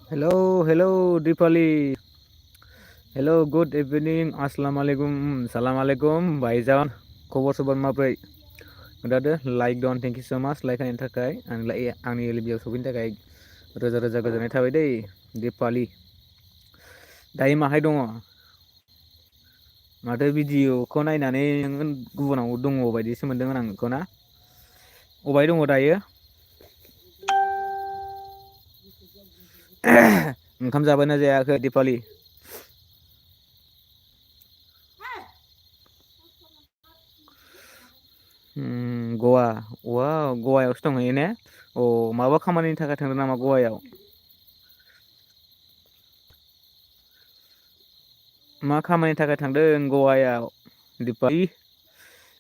Hello, hello, Deepali. Hello, good evening. Assalamualaikum. Assalamualaikum, Baijan. Khबर sobar माब्रै? खोन्थादो like दन thank you सो माच लाइक होनायनि थाखाय आंनि लिबियाव सफैनो थाखाय रोजा रोजा गोजोननाय थाबाय दै दिपालि दायो माहाय दङ माथो भिडिअखौ नायनानै नोङो गुबुनाव दङ बायदिसो मोनदोंमोन आं नोंखौ ना अबाय दङ दायो ओंखाम जाबायना जायाखै दिपालि गवा वाव गवायावसो दंहैयो ने अ माबा खामानिनि थाखाय थांदों नामा गवायाव मा खामानिनि थाखाय थांदों गवायाव दिपालि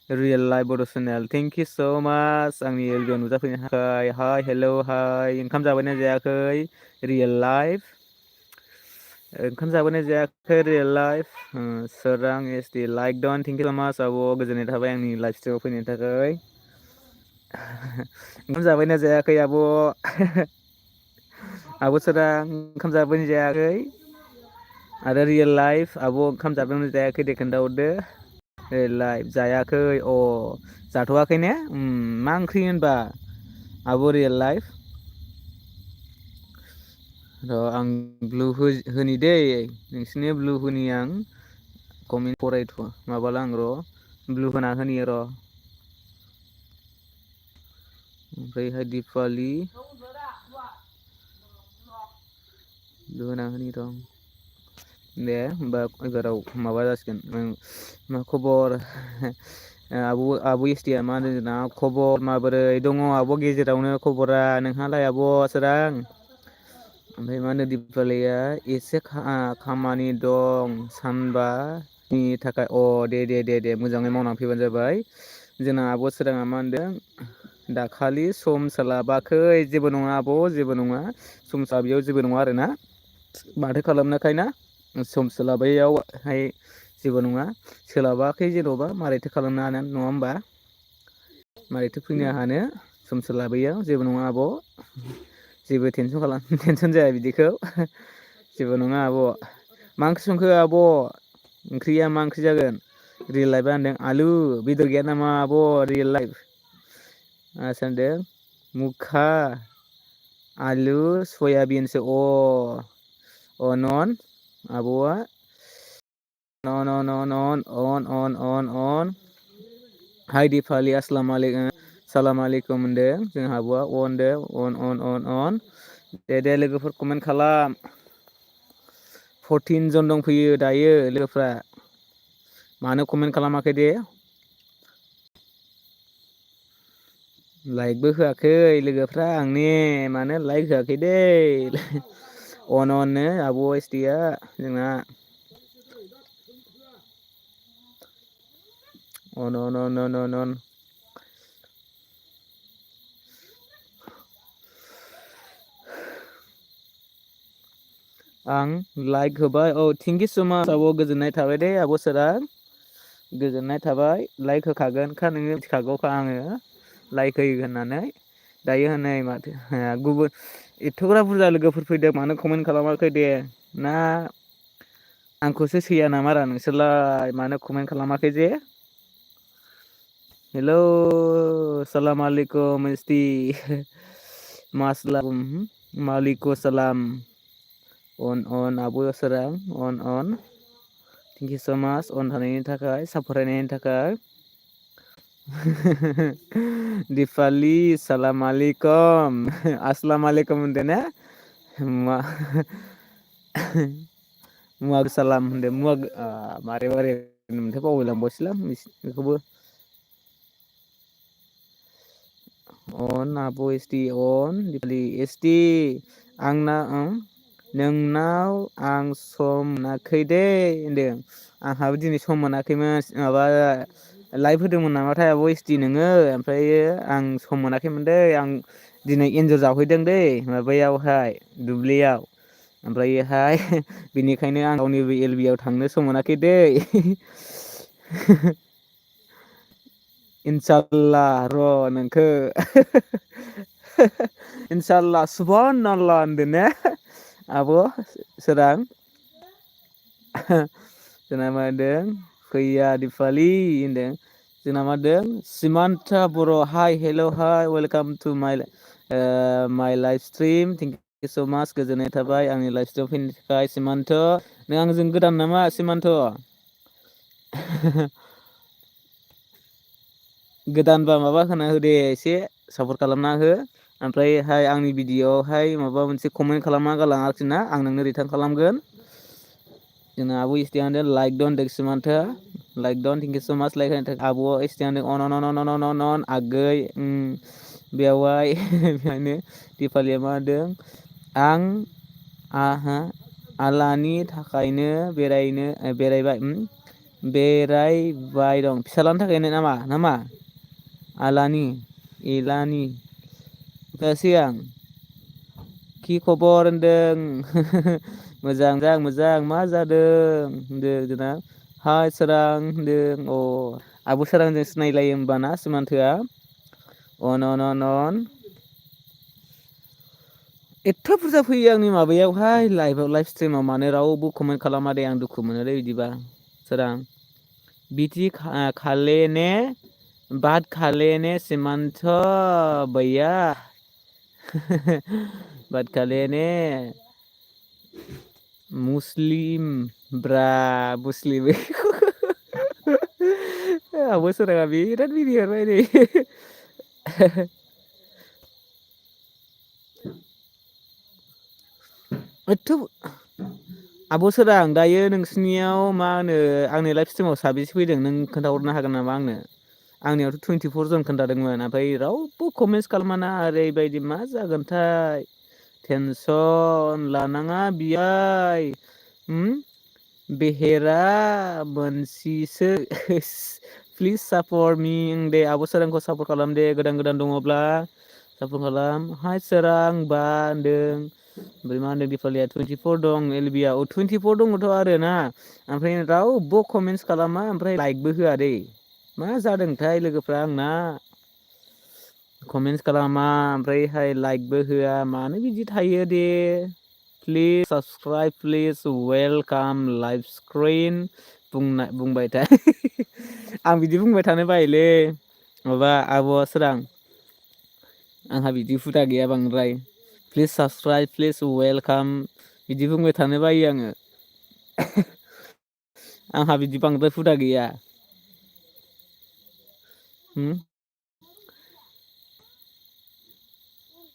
रियेल लाइफ बड' चेनेल थेंक इउ स' माच आंनि एलबियाव नुजाफैनो थाखाय हाय हेलौ हाय ओंखाम जाबायना जायाखै रियेल लाइफ ओंखाम जाबायना जायाखै रियेल लाइफ सोरां एस डि लाइक दन थेंक इउ स' माच आब' गोजोननाय थाबाय आंनि लाइफ स्टाइलाव फैनायनि थाखाय ओंखाम जाबायना जायाखै आब' आब' सोरां ओंखाम जाबायना जायाखै आरो रियेल लाइफ आब' ओंखाम जाबायना जायाखै दे खोन्थाहरदो रियेल लाइफ जायाखै अ जाथ'वाखै ने मा ओंख्रि होनबा आब' रियेल लाइफ र' आं ब्लु होनि दै नोंसिनि ब्लु होनि आं कमेन्ट फरायथ' माबाला आं र' ब्लु होना होनि र' ओमफ्रायहाय दिपालि ब्लु होना होनि र' दे होमबा एबाराव माबा जासिगोन मा खबर आब' एसटिया मा होनो जोंना खबर माबोरै दङ आब' गेजेरावनो खबरा नोंहालाय आब' सोरां ओमफ्राय मा होनो दिपालिया एसे खामानि दं सानबानि थाखाय अ दे मोजाङै मावनानै फैबानो जाबाय जोंना आब' सोराङा मा होनदों दाखालि सम सोलाबाखै जेबो नङा आब' जेबो नङा सम बेयाव जेबो नङा आरोना माथो खालामनोखाय ना सम सोलाबैयावहाय जेबो नङा सोलाबाखै जेन'बा मारैथो खालामनो हानो नङा होमबा मारैथो फैनो हानो सम सोलाबैयाव जेबो नङा आब' जेबो टेनसन जाया बिदिखौ जेबो नङा आब' मा ओंख्रि संखो आब' ओंख्रिया मा ओंख्रि जागोन रियेल लाइफआ होनदों आलु बेदर गैया नामा आब' रियेल लाइफ मासो होनदों मुखा आलु सयाबिनसो नन आब'आ अन हाय दिपालि सालाम आलाइकुम होनदों जोंहा आब'आ अन दे लोगोफोर कमेन्ट खालाम 14 जन दंफैयो दायो लोगोफ्रा मानो कमेन्ट खालामाखै दे लाइकबो होआखै लोगोफ्रा आंनि मानो लाइक होआखै दै अननो आब' एसटिया जोंना अन आं लाइक होबाय थेंक इउ स' माच आब' गोजोननाय थाबाय दे आब' सोरां गोजोननाय थाबाय लाइक होखागोनखा नोङो मिथिखागौखा आङो लाइक होयो होननानै दायो होनै माथो गुबुन एथ'ग्रा बुरजा लोगोफोर फैदों मानो कमेन्ट खालामाखै दे ना आंखौसो सैया नामारा नोंसोरलाय मानो कमेन्ट खालामाखै जे हेलौ सालाम आलाइकुम एसटि मालिकुम सालाम अन आब' सोरां अन थेंक इउ स' माच अन थानायनि थाखाय सापर्ट होनायनि थाखाय दिपालि सालाम आलाइकुम अस्सलाम वालेकुम होनदो ना मा मुवागो सालाम होनदो मारै मारै होनोमोनथाय बावलायलांबायसोलां बेखौबो अन आब' एसटि अन दिपालि एसटि आंना नोंनाव आं सम मोनाखै दै होनदों आंहाबो दिनै सम मोनाखैमोन माबा लाइभ होदोंमोन नामाथाय आब' एसटि नोङो ओमफ्रायो आं सम मोनाखैमोन दै आं दिनै एन्जर जावहैदों दै माबायावहाय दुब्लियाव ओमफ्रायोहाय बेनिखायनो आं गावनिबो एल बि आव थांनो सम मोनाखै दै इनसाल्ला र' नोंखो इनसाल्ला सुबहान आल्ला होनदो ने आब' सोरां जोंना मा होनदों फैया दिपालि होनदों जोंना मा होनदों Simantha Boro' hi hello' hi welcome to my live stream thank you so' much गोजोननाय थाबाय आंनि लाइफ स्ट्रिमाव फैनो थाखाय सिमान्थ' नों आंजों गोदान नामा सिमान्थ' गोदानबा माबा होना होदे एसे सापर्ट खालामना हो ओमफ्रायहाय आंनि भिडिअ'आवहाय माबा मोनसे कमेन्ट खालामना गालां आरोखि ना आं नोंनो रिटार्न खालामगोन जोंना आब' इस्टिया होनदों लाइक दन सिमान्थो लाइक दन थेंक इउ स' माच लाइक होनो थाखाय आब' इस्टिया होनदों अन आगै बेवाय बेनो दिपालिया मा होनदों आं आलानि थाखायनो बेरायबाय दं फिसालानि थाखायनो नामा आलानि एलानि बुजायासै आं कि खबर होनदों मोजां मा जादों होनदों जोंना हाय सोरां होनदों आब' सोरांजों सिनायलायो होमबाना सिमान्थोआ अन एथ' बुरजा फैयो आंनि माबायावहाय लाइभ स्ट्रिमाव मानो रावबो कमेन्ट खालामा दे आं दुखु मोनो दे बिदिबा सोरां बिदि खाले बात खालेने सिमान्थ भैया बात खालेने मुस्लिम ब्रा मुस्लिम आब' सोराङा बिराद मिनिहरबाय नै एथ' आब' सोरां दायो नोंसिनियाव मा होनो आंनि लाइफ स्ट्रिमाव साबेसे फैदों नों खोन्थाहरनो हागोन नामा आंनो आंनियावथ' 24 जन खोन्थादोंमोन ओमफ्राय रावबो कमेन्टस खालामाना ओरैबायदि मा जागोनथाय टेनसन लानाङा बियाय बेहेरा मोनसिसो प्लिस सापर्ट मि दे आब' सोरांखौ सापर्ट खालाम दे गोदान दङब्ला सापर्ट खालाम हाय सोरां बा होनदों ओमफ्राय मा होनदों दिपालिया 24 दं एलबिआ 24 दङथ' आरो ना ओमफ्राय रावबो कमेन्टस खालामा ओमफ्राय लाइकबो होआ दै मा जादोंथाय लोगोफ्रा आंना कमेन्टस खालामा ओमफ्रायहाय लाइकबो होआ मानो बिदि थायो दे please subscribe please welcome live screen बुंबाय था आं बिदि बुंबाय थानो बायोलै माबा आब' सोरां आंहा बिदि हुदा गैया बांद्राय प्लिज साबसक्राइब प्लिज वेलकाम बिदि बुंबाय थानो बायो आङो आंहा बिदि बांद्राय हुदा गैया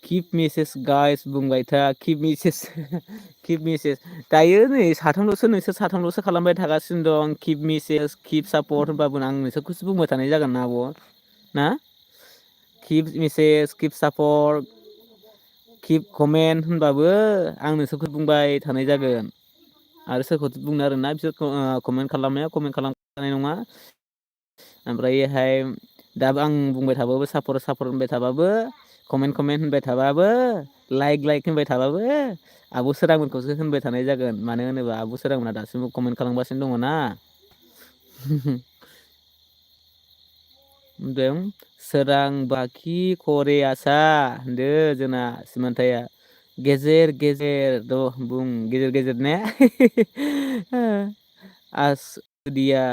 किप मेसेज गाइस बुंबाय था किप मेसेज दायो नै नोंसोर साथामल'सो खालामबाय थागासिनो दं किप मेसेज किप सापर्ट होनबाबो आं नोंसोरखौसो बुंबाय थानाय जागोन ना आब' ना किप मेसेज किप सापर्ट किप कमेन्ट होनबाबो आं नोंसोरखौ बुंबाय थानाय जागोन आरो सोरखौथ' बुंनो आरोना बिसोर कमेन्ट खालामनाया कमेन्ट खालामनाय नङा ओमफ्रायहाय दाबो आं बुंबाय थाबाबो सापर्ट होनबाय थाबाबो कमेन्ट होनबाय थाबाबो लाइक होनबाय थाबाबो आब' सोरांमोनखौसो होनबाय थानाय जागोन मानो होनोबा आब' सोरांमोना दासिमबो कमेन्ट खालामगासिनो दङ ना होनदों सोरां बाखि करे आसा होनदो जोंना सिमान्थाया गेजेर बुं गेजेर ने आसदिया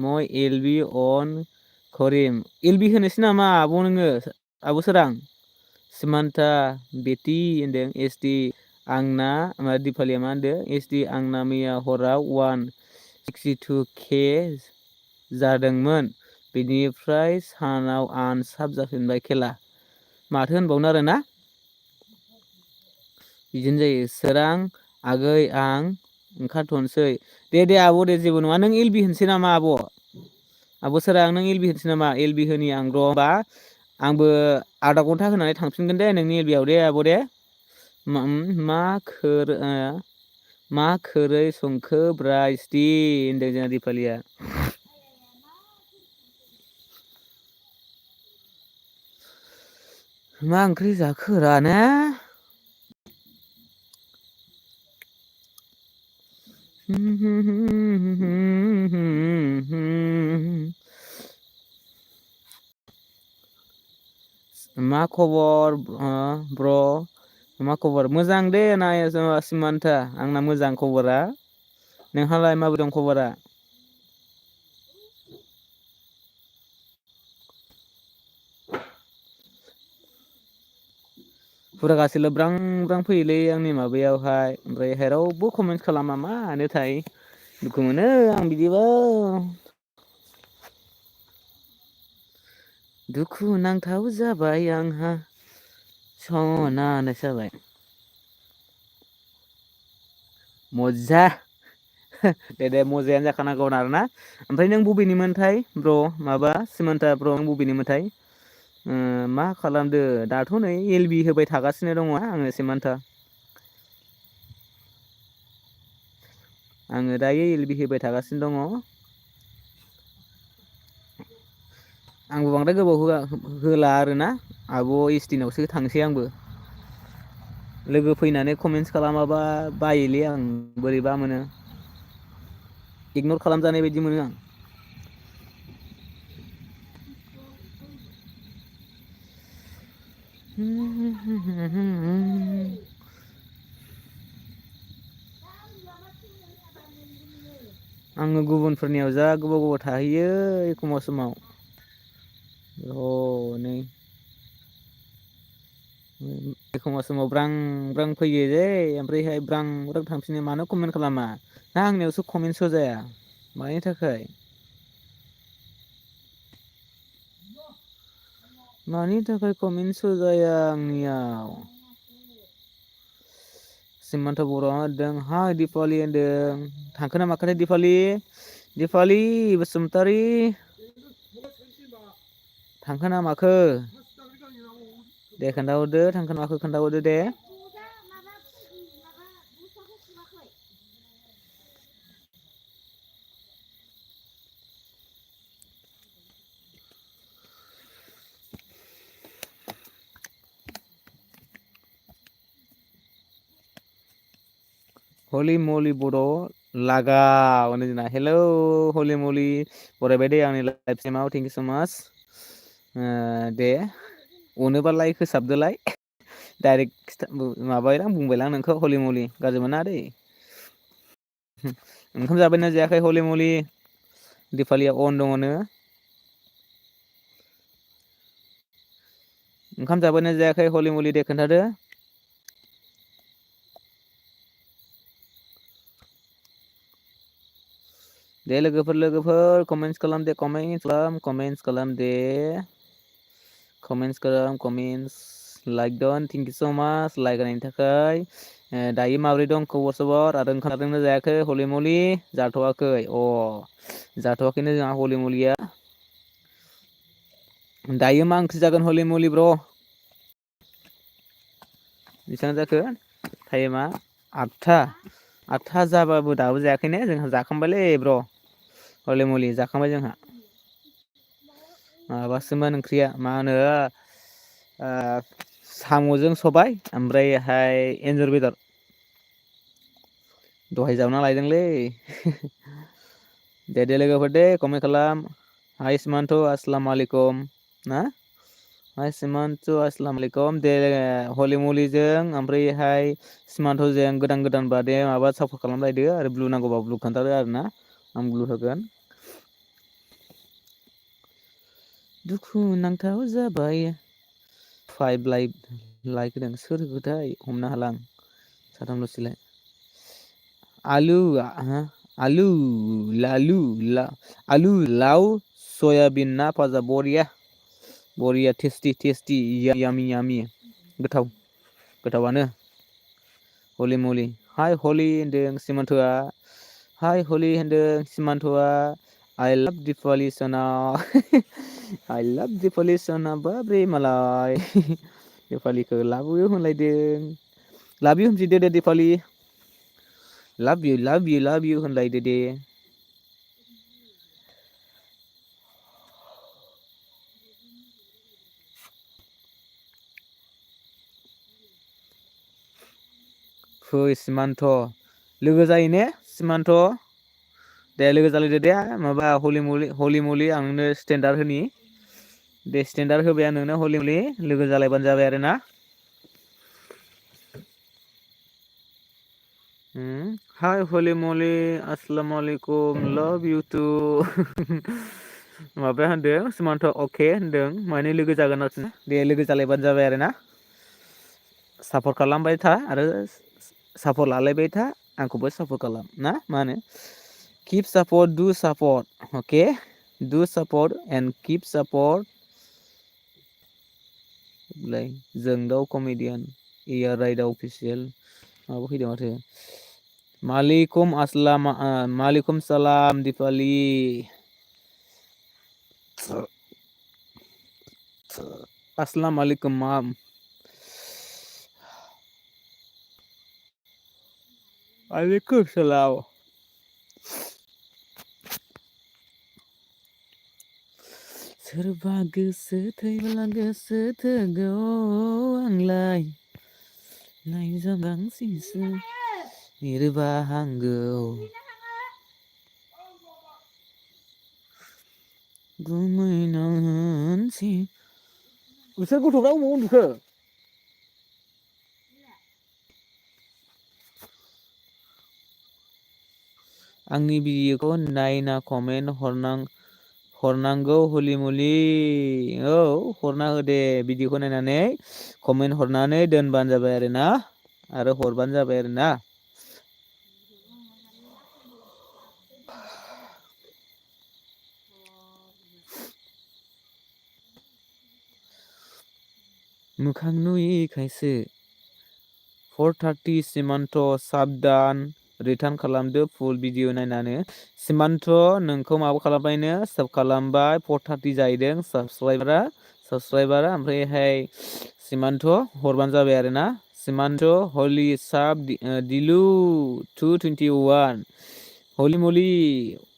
मय एलबि अन करिम एलबि होनोसै नामा आब' नोङो आब' सोरां सिमान्था बेटि होनदों एसडि आंना दिपालिया मा होनदों एसडि आंना मैया हराव 162K जादोंमोन बेनिफ्राय सानाव आनसाफ जाफिनबाय खेला माथो होनबावनो आरोना बिदिनो जायो सोरां आगै आं ओंखारथ'नोसै दे आब' दे जेबो नङा नों एल बि होनसै नामा आब' सोरां नों एल बि होनसै नामा एल बि होनि आं र' होमबा आंबो आधा घन्टा होनानै थांफिनगोन दे नोंनि एल बि आव दे आब' दे मा खोरै संखो ब्रा इस्दि होनदों जोंना दिपालिया मा ओंख्रि जाखोरा ने मा खबर ब्र' मा खबर मोजां दे नाय सिमानथा आंना मोजां खबरा नोंहालाय माबोरै दं खबरा फुरागासेल' ब्रां ब्रां फैयोलै आंनि माबायावहाय ओमफ्रायहाय रावबो कमेन्ट खालामा मानोथाय दुखु मोनो आं बिदिबा दुखु नांथाव जाबाय आंहा सना होननायसो जाबाय मजा दे मजायानो जाखानांगौ आरोना ओमफ्राय नों बबेनिमोनथाय ब्र' माबा सिमानथा ब्र' नों बबेनिमोनथाय मा खालामदो दाथ' नै एल बि होबाय थागासिनो दङ आङो सिमानथा आङो दायो एल बि होबाय थागासिनो दङ आंबो बांद्राय गोबाव होला आरोना आब' इस्टिनावसो थांसै आंबो लोगो फैनानै कमेन्टस खालामाबा बायोलै आं बोरैबा मोनो इगनर खालामजानाय बायदि मोनो आं आङो गुबुनफोरनियाव जा गोबाव थाहैयो एखमबा समाव हनै एखमबा समाव ब्रां ब्रां फैयो जे ओमफ्रायहाय ब्रां ब्रां थांफिनो मानो कमेन्ट खालामा ना आंनियावसो कमेन्टस' जाया मानि थाखाय मानि थाखाय कमेन्टस' जाया आंनियाव सिमन्त बर' होनदों हाय दिपावलि होनदों थांखोना माखोथाय दिपालि बसुमतारी थांखोना माखो दे खोन्थाहरदो थांखोना माखो खोन्थाहरदो दे हलि मलि बर' लागाव होनो जोंना हेलौ हलि मलि बरायबाय दे आंनि लाइफ टाइमाव थेंकिउ स' माच दे अनोबालाय फोसाबदोलाय डाइरेक्ट माबालां बुंबायलां नोंखौ हलि मलि गाज्रि मोना दै ओंखाम जाबायना जायाखै हलि मलि दिपालिया अन दङनो ओंखाम जाबायना जायाखै हलि मलि दे खोन्थादो दे लोगोफोर कमेन्टस खालाम दे कमेन्टस खालाम दे कमेन्टस लाइक दन थेंकिउ स' माच लाइक होनायनि थाखाय दायो माबोरै दं खबर सबर आरो ओंखाम जादोंना जायाखै हलि मलि जाथ'वाखै जाथ'वाखैनो जोंहा हलि मलिया दायो मा ओंख्रि जागोन हलि मलि ब्र' बेसेबां जाखो टाइमा आठथा जाबाबो दाबो जायाखै ने जोंहा जाखांबायलै ब्र' हलि मलि जाखांबाय जोंहा माबासोमोन ओंख्रिया मा होनो साम'जों सबाय ओमफ्रायहाय एन्जर बेदर दहाय जाबना लायदोंलै दे लोगोफोर दे कमेन्ट खालाम हाय सिमान्थ' आसलाम आलिकुम ना हाय सिमान्थ' आसलाम आलिकुम दे हलि मलिजों ओमफ्रायहाय सिमान्थ'जों गोदान बादे माबा सापर्ट खालामलायदो आरो ब्लु नांगौबा ब्लु खोन्थादो आरो ना आं ब्लु होगोन दुखु नांथाव जाबाय फाइभ लाइक होदों सोर होखोथाय हमनो हाला आं साथामल'सैलाय आलु लाव सयाबिन ना फाजा बरिया टेस्टि यामि गोथावानो हलि मलि हाय हलि होनदों सिमान्थ'आ हाय हलि होनदों सिमान्थ'आ आइ लाभ दिपावलि सना आइ लाभ दिपावलि सना बाब्रे मालाय दिपावलिखौ लाबो होनलायदों लाभ इउ होनफिनदो दे दिपावलि लाभ इउ होनलायदो दे फै सिमान्थ' लोगो जायो ने सिमान्थ' दे लोगो जालायदो दे माबा हलि मलि आं नोंनो स्टेन्डार्ड होनि दे स्टेन्डार्ड होबाय आं नोंनो हलि मलि लोगो जालायबानो जाबाय आरो ना हाय हलि मलि अस्सलामु आलाइकुम लाभ इउ टु माबाया होनदों सिमान्थ अके होनदों माने लोगो जागोन आरोना दे लोगो जालायबानो जाबाय आरो ना सापर्ट खालामबाय था आरो सापर्ट लालायबाय था आंखौबो सापर्ट खालाम ना मा होनो किप सापर्ट डु support okay do support and keep support जोंदाव कमेडियान इयार राइडआ अफिसियेल माबा फैदों माथो मालिकुम सालाम दिपालि अस्सलाम वालेकुम माम वालेकुम सलाम सोरबा गोसो थैब्ला गोसो थोगौ आंलाय नायजाब गांसेसो बिरबा हांगौ गुमैना होनसै बिसोर गथ'फ्रा अबाव उन्दुखो आंनि भिडिअखौ नायना कमेन्ट हरनांगौ हलि मलि औ हरना हो दे भिडिअखौ नायनानै कमेन्ट हरनानै दोनबानो जाबाय आरोना आरो हरबानो जाबाय आरोना मोखां नुयिखायसो 4:30 सिमान्थ साबधान रिटार्न खालामदो फुल भिडिअ नायनानै सिमान्थ नोंखौ माबा खालामबायनो साब खालामबाय 4:30 जाहैदों साबसक्राइबारा ओमफ्रायहाय सिमान्थ हरबानो जाबाय आरोना सिमान्थ हलि साब दिलु 221 हलि मलि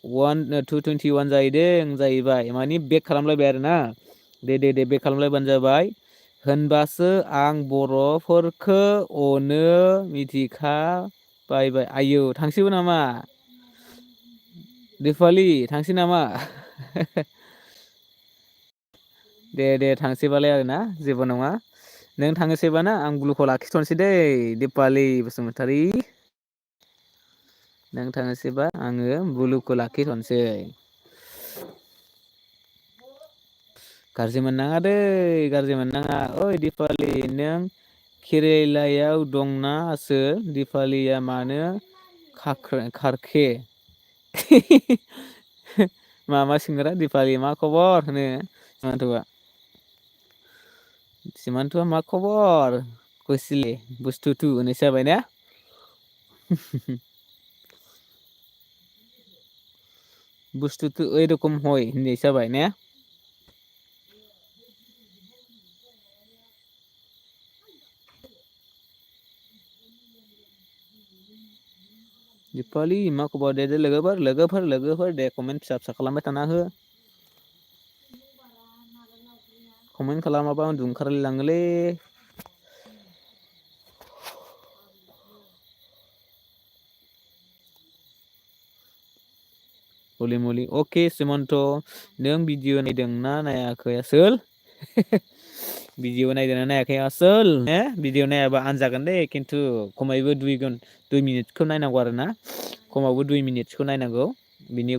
221 जाहैबाय मानि बेक खालामलायबाय आरोना दे बेक खालामलायबानो जाबाय होनबासो आं बर'फोरखौ अनो मिथिखा बाय आयौ थांसैबो नामा दिपालि थांसै नामा दे थांसैबालाय आरोना जेबो नङा नों थांनोसैबाना आं ब्लुखौ लाखिथ'नोसै दै दिपालि बसुमतारी नों थांनोसैबा आङो बुलुखौ लाखिथ'नोसै गाज्रि मोननाङा दै गाज्रि मोननाङा ओइ दिपालि नों केरेलायाव दंना आसोल दिपालिया मानो खारखे मामा सोंग्रा दिपालि मा खबर होनो सिमान्थ'आ मा खबर कसले बुस्थु थु होननायसो जाबाय ने बुस्थुथ ओइ रखम हय होननायसो जाबाय ने दिपालि मा खबर दे लोगोफोर दे कमेन्ट फिसा फिसा खालामबाय थाना हो कमेन्ट खालामाबा उन्दुनो ओंखारलाय लाङोलै हलि मलि अके सिमन्थ नों भिडिअ नायदोंना नायाखै आसोल भिडिअ नायदोंना नायाखै आसोल ने भिडिअ नायाबा आनजागोन दे खिन्थु खमैबो 2 मिनिटखौ नायनांगौ आरो ना खमावबो 2 मिनिटसोखौ नायनांगौ बिनि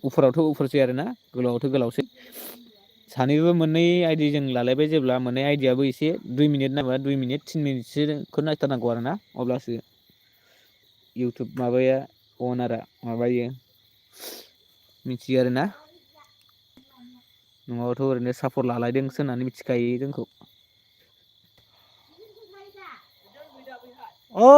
उफुरावथ' उफुरसै आरोना गोलावथ' गोलावसै सानैबो मोननै आइदिजों लालायबाय जेब्ला मोननै आइडियाबो एसे 2 मिनिट नायबा 2 मिनिट 3 मिनिटसोखौ नायथारनांगौ आरो ना अब्लासो इउटुब माबाया अनारा माबायो मिथियो आरोना नङाबाथ' ओरैनो सापर्ट लालायदोंसो होननानै मिथिखायो जोंखौ औ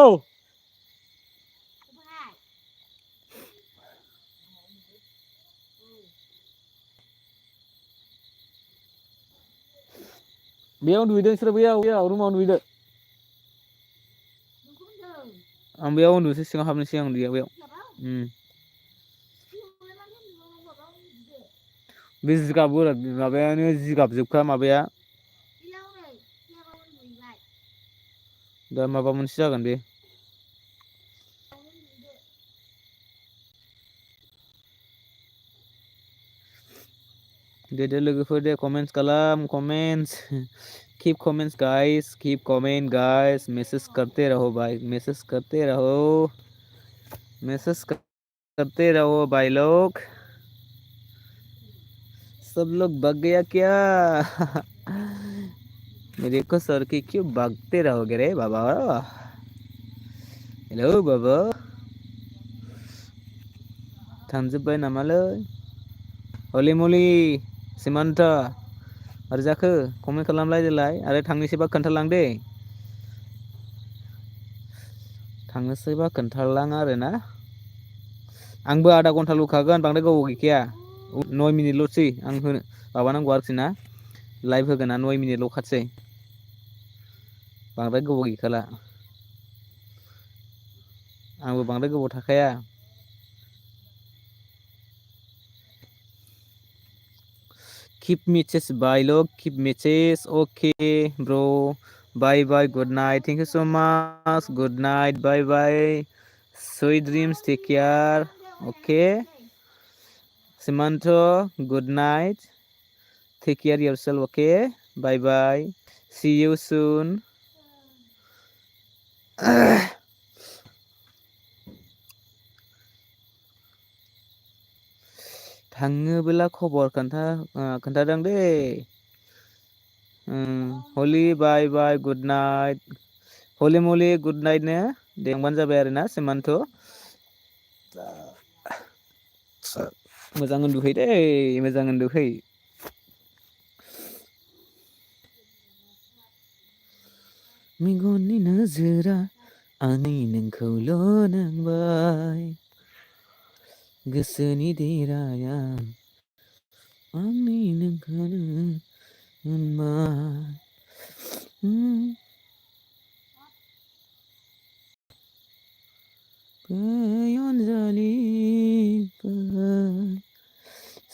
बेयाव उन्दुहैदों नोंसोरो बैयाव रुमाव उन्दुहैदो। आं बेयाव उन्दुनोसै सिङाव हाबनोसै आं बेयाव। बे जिगाब माबायानो जिगाबजोबखा माबाया। दा माबा मोनसे जागोन बे। दे लोगोफोर दे कमेन्ट्स खालाम comments. Keep comments guys keep comment guys message करते रहो भाई मैसेज करते रहो मैसेज करते रहो भाई लोग। सब लोग भाग गया क्या? मेरे को सर की क्यों भागते रहोगे रे बाबा? हेलो बाबा थांजोब्बाय नामालै? हलि मलि सिमान्थ मारै जाखो कमेन्ट खालामलाय देलाय आरो थांनोसैबा खोन्थालां दे। थांनोसैबा खोन्थालां आरोना। आंबो आधा घन्टा ल'खागोन बांद्राय गोबाव गैखाया 9 मिनिटल'सै आं होनो माबानांगौ आरोखि ना लाइभ होगोना 9 मिनिटल' खासै बांद्राय गोबाव गैखाला। आंबो बांद्राय गोबाव थाखाया। Keep messages bye log keep messages okay bro bye bye good night thank you so much good night bye bye sweet dreams take care okay Simanto good night take care yourself okay bye bye see you soon थाङोब्ला खबर खोन्थादों दे हलि बाय बाय good night हलि मलि good night नो देंबानो जाबाय आरोना सिमान्थ मोजां उन्दुहै दे मोजां उन्दुहै मेगननि नोजोरा आंनि नोंखौल' नांबाय गोसोनि देराया आंनि नोंखौनो मोनबाय फै अनजालि फै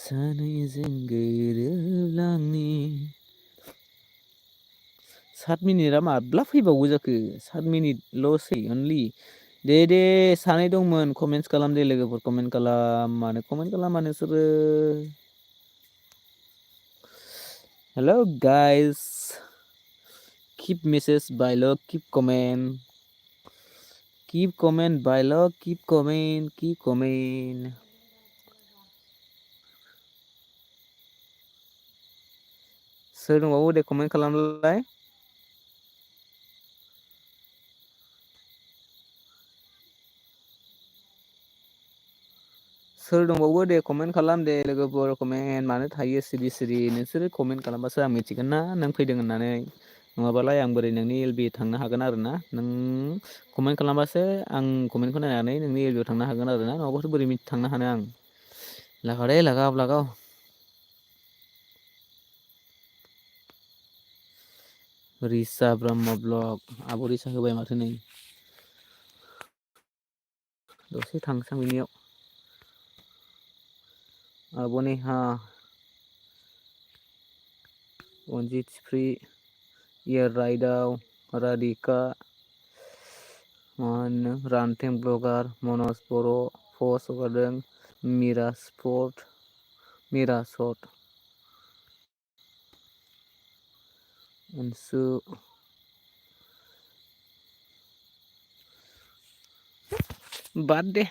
सानैजों गोरोबलांनि 7 मिनिटआ माब्ला फैबावो जाखो 7 मिनिटल'सै अनलि दे सानै दंमोन कमेन्टस खालाम दे लोगोफोर कमेन्ट खालामा नोंसोरो hello guys keep message by log keep comment by log keep comment सोर दंबावो दे कमेन्ट खालामलाय सोर दंबावो दे कमेन्ट खालाम दे लोगोफोर कमेन्ट मानो थायो सिरि सिरि नोंसोरो कमेन्ट खालामबासो आं मिथिगोन ना नों फैदों होननानै नङाबालाय आं बोरै नोंनि एलबि थांनो हागोन आरो ना नों कमेन्ट खालामबासो आं कमेन्टखौ नायनानै नोंनि एलबियाव थांनो हागोन आरो ना नङाबाथ' बोरै थांनो हानो आं लागाव लागाव रिसा ब्रह्म ब्लग आब' रिसा होबाय माथो नै दसे थांसां बिनियाव आब' नेहा अनजित फ्रि इयार राइदाव राधिका मा होनो रानथें ब्लगार मनज बर' पस्ट हगारदों मिरा शट अनसु बाद दे